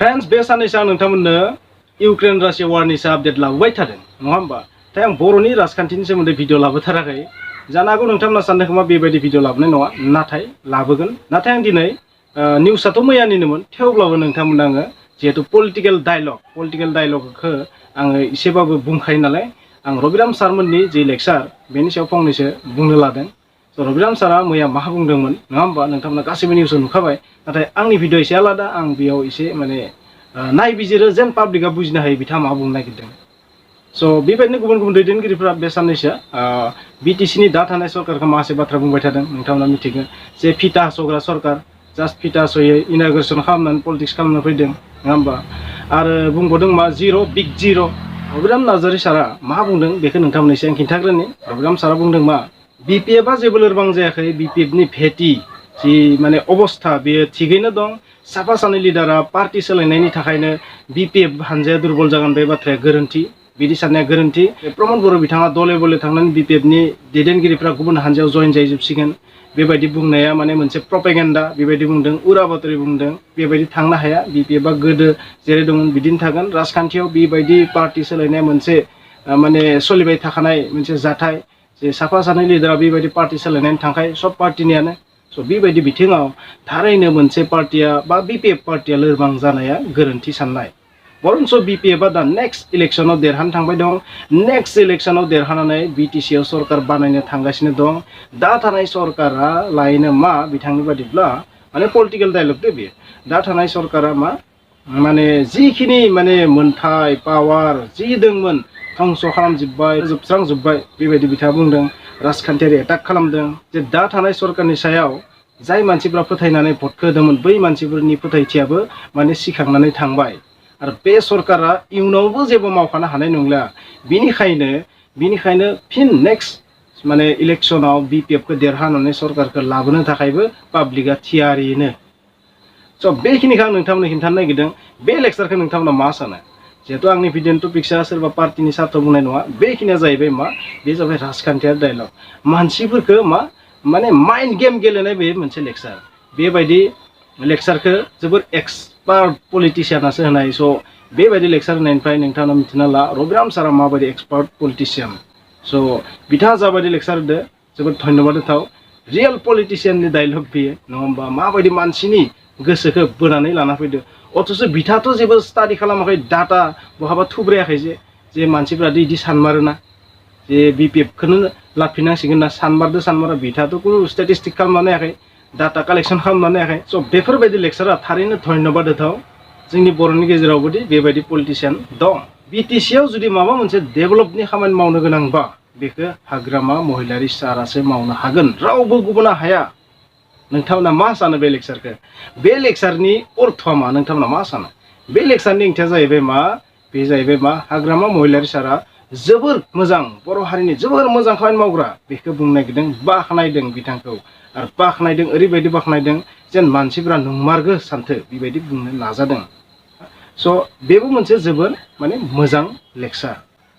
Friends बे साननैसो आं नोंथांमोननो इउक्रेन रासिया वारनि आपडेट लाबोबाय थादों नङा होमबा थाय आं बर'नि राजखान्थिनि सोमोन्दै भिडिअ लाबोथाराखै जानो हागौ नोंथांमोना सानदों खोमा बेबायदि भिडिअ लाबोनाय नङा नाथाय लाबोगोन नाथाय आं दिनै निउसआथ' मैयानिनोमोन थेवब्लाबो नोंथांमोननो आङो जिहेतु पलिटिकल डायलगखौ आङो एसेबाबो बुंखायो नालाय आं रबिराम सारमोननि जि लेक्चार बेनि सायाव फंनैसो बुंनो लादों रबिराम सारा मैया मा बुंदोंमोन नङा होमबा नोंथांमोना गासैबो निउसआव नुखाबाय नाथाय आंनि भिडिअ एसे आलादा आं बेयाव एसे माने नायबिजिरो जेन पाब्लिकआ बुजिनो हायो बिथाङा मा बुंनो नागिरदों स' बेबायदिनो गुबुन गुबुन दैदेनगिरिफोरा बे साननैसो बिटिसिनि दा थानाय सरकारखौ माखासे बाथ्रा बुंबाय थादों नोंथांमोना मिथिगोन जे फिथा हासग्रा सरकार जास्ट फिथा हासयै इनाग्रेसन खालामनानै पलिटिक्स खालामनो फैदों नङा होमबा आरो बुंबावदों मा बिग जिर' रबिराम नार्जारी सारा मा बुंदों बेखौ नोंथांमोननो एसे आं खिन्थाग्रोनि रबिराम सारा बुंदों मा बिपिएफआ जेबो लोरबां जायाखै बिपिएफनि भेटि जि माने अबस्था बेयो थिगैनो दं साफा सानै लिडारा पार्टी सोलायनायनि थाखायनो बिपिएफ हानजाया दुर्बल जागोन बे बाथ्राया गोरोन्थि बिदि साननाया गोरोन्थि प्रमद बर' बिथाङा दले बले थांनानै बिपिएफनि दैदेनगिरिफ्रा गुबुन हानजायाव जइन जाहैजोबसिगोन बेबायदि बुंनाया माने मोनसे प्रपेगेन्डा बेबायदि बुंदों उरा बातरि बुंदों बेबायदि थांनो हाया बिपिएफआ गोदो जेरै दंमोन बिदिनो थागोन राजखान्थियाव बेबायदि पार्टी सोलायनाया मोनसे माने सोलिबाय थाखानाय मोनसे जाथाय जे साफा सानै लिडारा बेबायदि पार्टी सोलायनानै थांखाय सब पार्टीनियानो स' बेबायदि बिथिङाव थारैनो मोनसे पार्टीया बा बिपिएफ पार्टीया लोरबां जानाया गोरोन्थि साननाय बरन्स बिपिएफआ दा नेक्स्ट इलेक्शनाव देरहानो थांबाय दं नेक्स्ट इलेक्शनाव देरहानानै बिटिसिआव सरकार बानायनो थांगासिनो दं दा थानाय सरकारा लायनो मा बिथांनि बादिब्ला माने पलिटिकल डायलग दे बेयो दा थानाय सरकारा मा माने जिखिनि माने मोनथाय पावार जि दंमोन धंस खालामजोब्बाय जोबस्रांजोब्बाय बेबायदि बिथाङा बुंदों राजखान्थियारि एटाक खालामदों जे दा थानाय सरकारनि सायाव जाय मानसिफ्रा फोथायनानै भटखौ होदोंमोन बै मानसिफोरनि फोथायथियाबो माने सिखांनानै थांबाय आरो बे सरकारा इयुनावबो जेबो मावखानो हानाय नंला बिनिखायनो फिन नेक्स्ट माने इलेक्शनाव बिपिएफखौ देरहानानै सरकारखौ लाबोनो थाखायबो पाब्लिकआ थियारिनो स' बेखिनिखौ आं नोंथांमोननो खिन्थानो नागिरदों बे लेक्चारखौ नोंथांमोना मा सानो जिहेतु आंनि भिडिअनि टपिक्सा सोरबा पार्टीनि सार्थ बुंनाय नङा बेखिनिया जाहैबाय मा बे जाबाय राजखान्थियारि डायलग मानसिफोरखौ मा माने माइन्ड गेम गेलेनाय बे मोनसे लेक्चार बेबायदि लेक्चारखौ जोबोर एक्सपार्ट पलिटिशियानासो होनाय स' बेबायदि लेक्चार होनायनिफ्राय नोंथाङा मिथिना ला रबिराम सारा माबायदि एक्सपार्ट पलिटिशियान स' बिथाङा जाबायदि लेक्चार होदो जोबोद धन्यबाद होथाव रियेल पलिटिशियाननि डायलग बेयो नङा होमबा माबायदि मानसिनि गोसोखौ बोनानै लाना फैदो अथ'स बिथाङाथ' जेबो स्टाडि खालामाखै डाटा बहाबा थुब्रायाखै जे मानसिफ्रा बिदि सानमारोना जे बिपिएफखौनो लाफिननांसिगोन ना सानमारा बिथाङाथ' कुनु स्टेटिस्टिक खालामनानै हायाखै डाटा कालेक्शन खालामनानै हायाखै स' बेफोरबायदि लेक्चारा थारैनो धन्यबाद होथाव जोंनि बर'नि गेजेरावबोदि बेबायदि पलिटिशियान दं बिटिसिआव जुदि माबा मोनसे डेभेलपनि खामानि मावनो गोनांबा बेखौ हाग्रामा महिलारी सारासो मावनो हागोन रावबो गुबुना हाया नोंथांमोना मा सानो बे लेक्चारखौ बे लेक्चारनि अर्थआ मा नोंथांमोना मा सानो बे लेक्चारनि ओंथिया जाहैबाय मा हाग्रामा महिलारी सारा जोबोर मोजां बर' हारिनि जोबोर मोजां खामानि मावग्रा बेखौ बुंनो नागिरदों बाख्नायदों बिथांखौ आरो बाख्नायदों ओरैबायदि बाख्नायदों जेन मानसिफ्रा नंमारगौ सानथो बेबायदि बुंनो नाजादों स' बेबो मोनसे जोबोर माने मोजां लेक्चार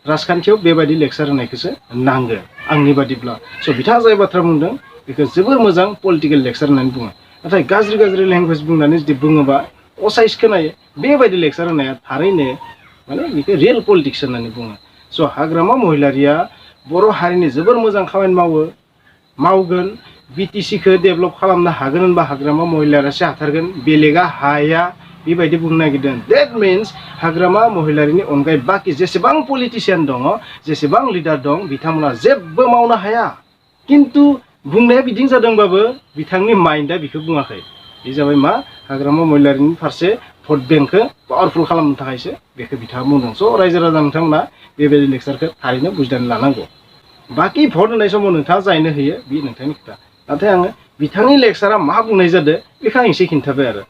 राजखान्थियाव बेबायदि लेक्चार होनायखौसो नांगौ आंनि बादिब्ला स' बिथाङा जाय बाथ्रा बुंदों बेखौ जोबोर मोजां पलिटिकेल लेक्चार होननानै बुङो नाथाय गाज्रि लेंगुवेज बुंनानै जुदि बुङोबा असाइस खोनायो बेबायदि लेक्चार होनाया थारैनो माने बेखौ रियेल पलिटिक्स होननानै बुङो स' हाग्रामा महिलारिया बर' हारिनि जोबोर मोजां खामानि मावगोन बिटिसिखौ डेभेलप खालामनो हागोन होनबा हाग्रामा महिलारियासो हाथारगोन बेलेगा हाया बेबायदि बुंनो नागिरदों देट मिन्स हाग्रामा महिलारिनि अनगायै बाखि जेसेबां पलिटिशियान दङ जेसेबां लिडार दं बिथांमोना जेबो मावनो हाया खिन्थु बुंनाया बिदिनो जादोंबाबो बिथांनि माइन्डआ बेखौ बुङाखै बे जाबाय मा हाग्रामा महिलारिनि फारसे भट बेंकखौ पावारफुल खालामनो थाखायसो बेखौ बिथाङा बुंदों स' रायजो राजा नोंथांमोना बेबायदि लेक्चारखौ थारैनो बुजिनानै लानांगौ बाखि भट होनाय समाव नोंथाङा जायनो होयो बे नोंथांनि खोथा नाथाय आङो बिथांनि लेक्चारा मा बुंनाय जादों बेखौ आं एसे खिन्थाबाय आरो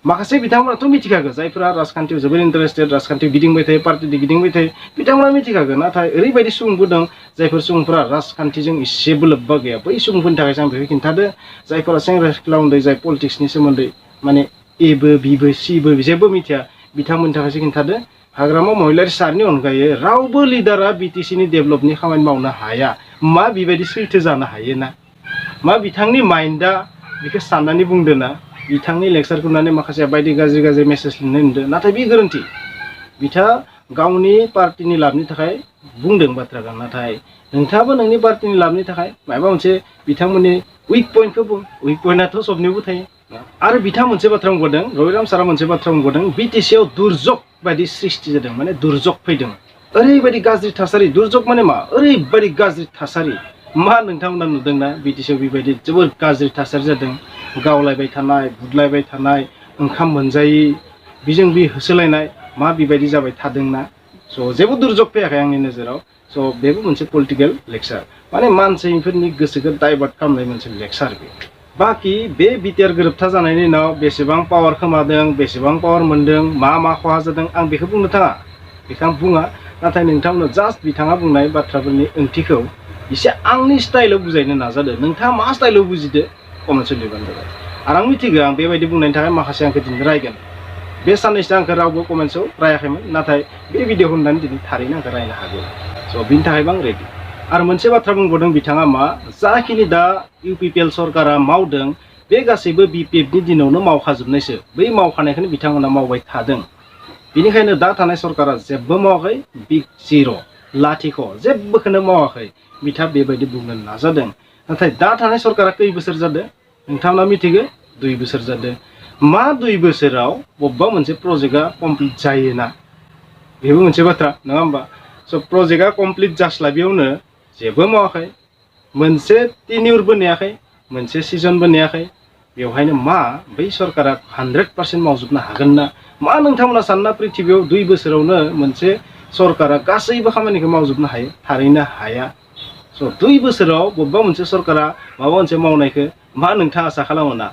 माखासे बिथांमोनाथ' मिथिखागौ जायफोरा राजखान्थियाव जोबोर इन्टारेस्टेड राजखान्थियाव गिदिंबाय थायो पार्टिजों गिदिंबाय थायो बिथांमोना मिथिखागौ नाथाय ओरैबायदि सुबुंफोर दं जायफोर सुबुंफोरा राजखान्थिजों एसेबो लोब्बा गैया बै सुबुंफोरनि थाखायसो आं बेखौ खिन्थादो जायफोरा सेंग्रा सिख्ला उन्दै जाय पलिटिक्सनि सोमोन्दै माने एबो बिबो सिबो जेबो मिथिया बिथांमोननि थाखायसो खिन्थादो हाग्रामा महिलारी सारनि अनगायै रावबो लिडारा बिटिसिनि डेभेलपनि खामानि मावनो हाया मा बेबायदि सैथो जानो हायो ना मा बिथांनि माइन्डआ बेखौ साननानै बुंदों ना बिथांनि लेक्चारखौ नुनानै माखासे बायदि गाज्रि मेसेज लिरनाय नुदों नाथाय बे गोरोन्थि बिथा गावनि पार्टीनि लाबनि थाखाय बुंदों बाथ्राखौ नाथाय नोंथाङाबो नोंनि पार्टीनि लाबनि थाखाय माबा मोनसे बिथांमोननि उइक पइन्टखौ बुं उइक पइन्टआथ' सबनिबो थायो आरो बिथाङा मोनसे बाथ्रा बुंबावदों रबिराम सारा मोनसे बाथ्रा बुंबावदों BTC आव दुर्जग बायदि सृष्टि जादों माने दुर्जग फैदों ओरैबायदि गाज्रि थासारि दुर्जग माने मा ओरैबायदि गाज्रि थासारि मा नोंथांमोना नुदोंना BTC आव बेबायदि जोबोद गाज्रि थासारि जादों गावलायबाय थानाय बुदलायबाय थानाय ओंखाम मोनजायै बिजों बि होसोलायनाय मा बेबायदि जाबाय थादोंना स' जेबो दुर्जग फैयाखै आंनि नोजोराव स' बेबो मोनसे पलिटिकेल लेक्चार माने मानसिफोरनि गोसोखौ डाइभार्ट खालामनाय मोनसे लेक्चार बे बाखि बे बिटिआर गोरोबथा जानायनि उनाव बेसेबां पावार खोमादों बेसेबां पावार मोनदों मा खहा जादों आं बेखौ बुंनो थाङा बेखौ आं बुङा नाथाय नोंथांमोननो जास्ट बिथाङा बुंनाय बाथ्राफोरनि ओंथिखौ एसे आंनि स्टाइलाव बुजायनो नाजादों नोंथाङा मा स्टाइलाव बुजिदो कमेन्टआव लिरबानो जाबाय आरो आं मिथिगौ आं बेबायदि बुंनायनि थाखाय माखासे आंखौ दिनै रायगोन बे साननैसो आंखौ रावबो कमेन्टआव रायाखैमोन नाथाय बे भिडिअखौ नुनानै दिनै थारैनो आंखौ रायनो हागौ स' बिनि थाखायबो आं रेडि आरो मोनसे बाथ्रा बुंबावदों बिथाङा मा जाखिनि दा UPPL सरकारा मावदों बे गासैबो BPFनि दिनावनो मावखाजोबनायसो बै मावखानायखौनो बिथांमोना मावबाय थादों बेनिखायनो दा थानाय सरकारा जेबो मावाखै बिग जिर' लाथिख' जेबोखौनो मावाखै बिथाङा बेबायदि बुंनो नाजादों नाथाय दा थानाय सरकारा खै बोसोर जादों नोंथांमोना मिथिगौ 2 बोसोर जादों मा 2 बोसोराव बबेबा मोनसे प्रजेक्टआ कमप्लिट जायोना बेबो मोनसे बाथ्रा नङा होमबा स' प्रजेक्टआ कमप्लिट जास्लाबियावनो जेबो मावाखै मोनसे टेन्युरबो नेयाखै मोनसे सिजनबो नेयाखै बेवहायनो मा बै सरकारा 100% मावजोबनो हागोन ना मा नोंथांमोना सानना पृथिबियाव 2 बोसोरावनो मोनसे सरकारा गासैबो खामानिखौ मावजोबनो हायो थारैनो हाया स' 2 बोसोराव बबेबा मोनसे सरकारा माबा मोनसे मावनायखौ मा नोंथाङा आसा खालामो ना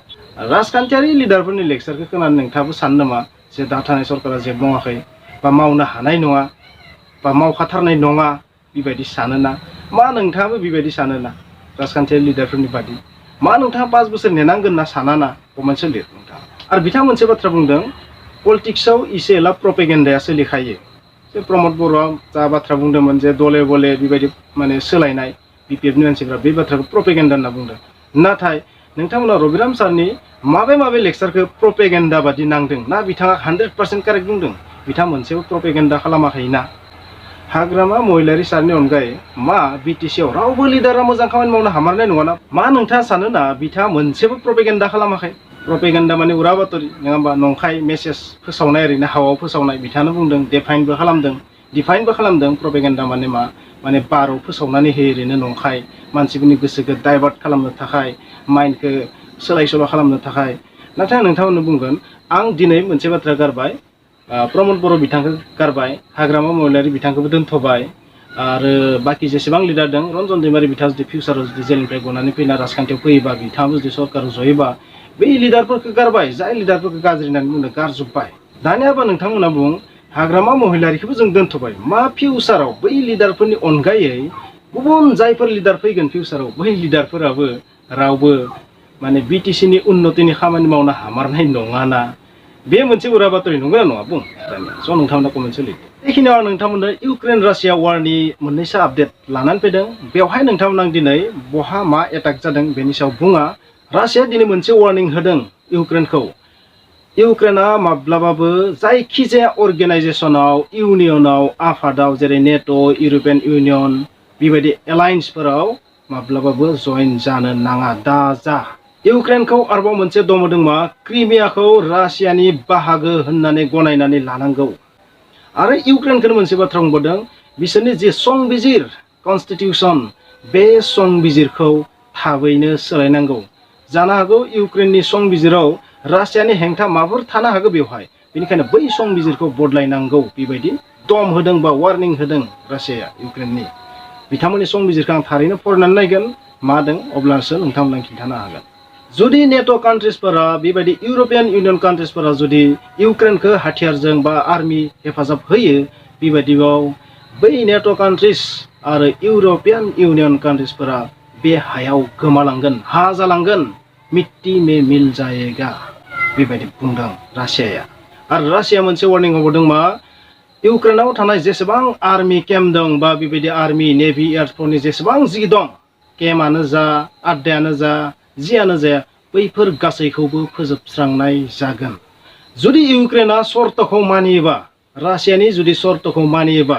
राजखान्थियारि लिडारफोरनि लेक्चारखौ खोनानो नोंथाङाबो सानो नामा जे दा थानाय सरकारा जेबो मावाखै बा मावनो हानाय नङा बा मावखाथारनाय नङा बेबायदि सानोना मा नोंथाङाबो बेबायदि सानोना राजखान्थियारि लिडारफोरनि बादि मा नोंथाङा 5 बोसोर नेनांगोन ना सानाना कमेन्टआव लिर नोंथाङा आरो बिथाङा मोनसे बाथ्रा बुंदों पलिटिक्सआव इसे एला प्रपेगेन्डाया सोलिखायो जे प्रमद बर'आ जा बाथ्रा बुंदोंमोन जे दले बले बेबायदि माने सोलायनाय BPFनि मानसिफ्रा बे बाथ्राखौ प्रपेगेन्डा होनना बुंदों नाथाय नोंथांमोना रबिराम सारनि माबे लेक्चारखौ प्रपेगेन्डा बादि नांदों ना बिथाङा 100% कारेक्ट बुंदों बिथाङा मोनसेबो प्रपेगेन्डा खालामाखैना हाग्रामा महिलारी सारनि अनगायै मा BTC आव रावबो लिडारा मोजां खामानि मावनो हामारनाय नङाना मा नोंथाङा सानो ना बिथाङा मोनसेबो प्रपेगेन्डा खालामाखै प्रपेगेन्डा माने उरा बातरि नङा होमबा नंखाय मेसेज फोसावनाय ओरैनो हावाव फोसावनाय बिथाङानो बुंदों डिफाइनबो खालामदों प्रपेगेन्डा माने मा माने बाराव फोसावनानै होयो ओरैनो नंखाय मानसिफोरनि गोसोखौ डाइभार्ट खालामनो थाखाय माइन्डखौ सोलाय सोल' खालामनो थाखाय नाथाय आं नोंथांमोननो बुंगोन आं दिनै मोनसे बाथ्रा गारबाय प्रमद बर' बिथांखौ गारबाय हाग्रामा महिलारी बिथांखौबो दोनथ'बाय आरो बाखि जेसेबां लिडार दं रन्जन दैमारि बिथाङा जुदि फिउचाराव जुदि जेलनिफ्राय गनानै फैना राजखान्थियाव फैयोबा बिथाङाबो जुदि सरकाराव जयोबा बै लिडारफोरखौ गारबाय जाय लिडारफोरखौ गाज्रि होननानै बुंदों गारजोब्बाय दानियाबा नोंथांमोना बुं हाग्रामा महिलारीखौबो जों दोनथ'बाय मा फिउचाराव बै लिडारफोरनि अनगायै गुबुन जायफोर लिडार फैगोन फिउचाराव बै लिडारफोराबो रावबो माने BTCनि उन्नतिनि खामानि मावनो हामारनाय नङाना बे मोनसे उरा बातरि नंगौना नङा बुं दानिया स' नोंथांमोना कमेन्टआव लिर बेखिनियाव आं नोंथांमोननो इउक्रेन रासिया वारनि मोननैसो आपडेट लानानै फैदों बेवहाय नोंथांमोना दिनै बहा मा एटाक जादों बेनि सायाव बुङा रासिया दिनै मोनसे वार्निं होदों इउक्रेनखौ इउक्रेना माब्लाबाबो जायखिजाया अर्गेनाइजेसनाव इउनियनाव आफादाव जेरै नेट' इउर'पियान इउनियन बेबायदि एलायन्सफोराव माब्लाबाबो जइन जानो नाङा दा जा इउक्रेनखौ आरोबाव मोनसे दमदों मा क्रिमियाखौ रासियानि बाहागो होननानै गनायनानै लानांगौ आरो इउक्रेनखौनो मोनसे बाथ्रा बुंबावदों बिसोरनि जे संबिजिर कनस्टिटिउसन बे संबिजिरखौ थाबैनो सोलायनांगौ जानो हागौ इउक्रेननि संबिजिराव रासियानि हेंथा माबाफोर थानो हागौ बेवहाय बेनिखायनो बै संबिजिरखौ बदलायनांगौ बेबायदि दम होदों बा वार्निं होदों रासियाया इउक्रेननि बिथांमोननि संबिजिरखौ आं थारैनो फरायनानै नायगोन मादों अब्लासो नोंथांमोना खिन्थानो हागोन जुदि नेट' कान्ट्रिसफोरा बेबायदि इउर'पियान इउनियन कान्ट्रिसफोरा जुदि इउक्रेनखौ हाथियारजों बा आर्मि हेफाजाब होयो बेबायदियाव बै नेट' कान्ट्रिस आरो इउर'पियान इउनियन कान्ट्रिसफोरा बे हायाव गोमालांगोन हा जालांगोन मिट्टी में मिल जाएगा बेबायदि बुंदों रासियाया आरो रासिया मोनसे वार्निं होबावदों मा इउक्रेनाव थानाय जेसेबां आर्मि केम्प दं बा बेबायदि आर्मि नेभि एयारफोर्सनि जेसेबां जि दं केम्पआनो जा आड्डायानो जा जियानो जाया बैफोर गासैखौबो फोजोबस्रांनाय जागोन। जुदि इउक्रेना सर्तखौ मानियोबा, रासियानि जुदि सर्तखौ मानियोबा,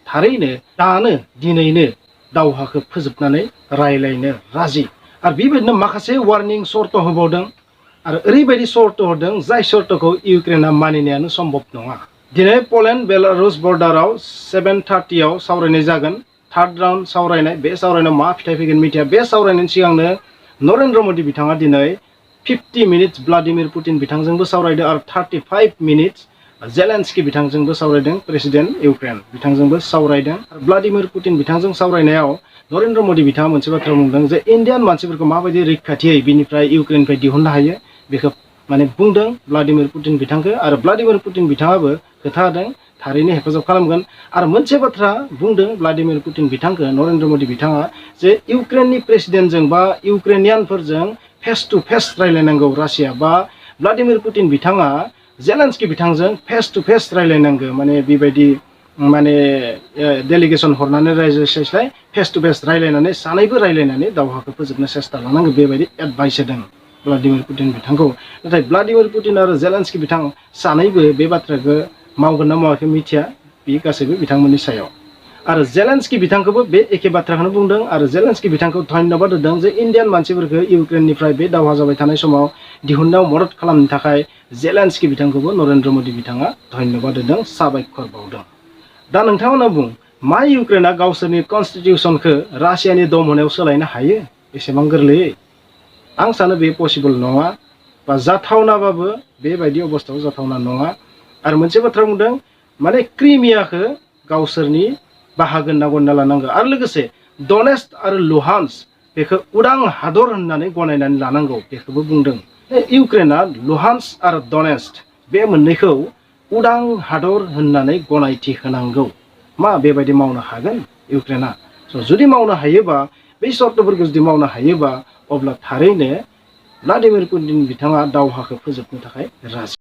थारैनो दानो दिनैनो दावहाखौ फोजोबनानै रायलायनो राजि। आरो बेबायदिनो माखासे वार्निं सर्त होबावदों आरो ओरैबायदि सर्त होदों जाय सर्तखौ इउक्रेना मानिनायानो सम्भब नङा। दिनै पलेन्ड बेलारुस बर्डाराव 7:30 आव सावरायनाय जागोन। थार्ड राउन्ड सावरायनाय। बे सावरायनायाव मा फिथाइ फैगोन मिथिया। बे सावरायनायनि सिगांनो नरेन्द्र मदि बिथाङा दिनै 50 मिनिट्स व्लादिमिर पुतिन बिथांजोंबो सावरायदों आरो 35 मिनिट्स जेलेन्स्की बिथांजोंबो सावरायदों। प्रेसिडेन्ट इउक्रेन बिथांजोंबो सावरायदों। व्लादिमिर पुतिन बिथांजों सावरायनायाव नरेन्द्र मदि बिथाङा मोनसे बाथ्रा बुंदों जे इन्डियान मानसिफोरखौ माबायदि रैखाथियै बिनिफ्राय इउक्रेननिफ्राय दिहुननो हायो बेखौ माने बुंदों व्लादिमिर पुतिन बिथांखौ। आरो व्लादिमिर पुतिन बिथाङाबो खोथा होदों थारैनो हेफाजाब खालामगोन। आरो मोनसे बाथ्रा बुंदों व्लादिमिर पुतिन बिथांखौ नरेन्द्र मदि बिथाङा जे इउक्रेननि प्रेसिडेन्टजों बा इउक्रेनियानफोरजों फेस टु फेस रायलायनांगौ रासिया, बा व्लादिमिर पुतिन बिथाङा जेलेन्स्की बिथांजों फेस टु फेस रायलायनांगौ। माने बेबायदि माने डेलिगेसन हरनानै रायज्लायस्लाय फेस टु फेस रायलायनानै सानैबो रायलायनानै दावहाखौ फोजोबनो सेस्था लानांगौ बेबायदि एडभाइस होदों व्लादिमिर पुतिन बिथांखौ। नाथाय व्लादिमिर पुतिन आरो जेलेन्स्की बिथां सानैबो बे बाथ्राखौ मावगोन ना मावाखै मिथिया। बे गासैबो बिथांमोननि सायाव। आरो जेलेन्स्की बिथांखौबो बे एखे बाथ्राखौनो बुंदों आरो जेलेन्स्की बिथांखौ धन्यबाद होदों जे इन्डियान मानसिफोरखौ इउक्रेननिफ्राय बे दावहा जाबाय थानाय समाव दिहुननायाव मदद खालामनो थाखाय जेलेन्स्की बिथांखौबो नरेन्द्र मदि बिथाङा धन्यबाद होदों, साबायखर बावदों। दा नोंथांमोना बुं, मा इउक्रेना गावसोरनि कनस्टिटिउसनखौ रासियानि दम होनायाव सोलायनो हायो एसेबां गोरलैयै? आं सानो बे पसिबल नङा, बा जाथावनाबाबो बेबायदि अबस्थायाव जाथावना नङा। आरो मोनसे बाथ्रा बुंदों माने क्रिमियाखौ गावसोरनि बाहागो होनना गनायना लानांगौ आरो लोगोसे डनेट्स्क आरो लुहान्स्क बेखौ उदां हादर होननानै गनायनानै लानांगौ बेखौबो बुंदों। इउक्रेना लुहान्स्क आरो डनेट्स्क बे मोननैखौ उदां हादर होननानै गनायथि होनांगौ। मा बेबायदि मावनो हागोन इउक्रेना? जुदि मावनो हायोबा, बै सर्तफोरखौ जुदि मावनो हायोबा, अब्ला थारैनो व्लादिमिर पुतिन बिथाङा दावहाखौ फोजोबनो थाखाय राजि।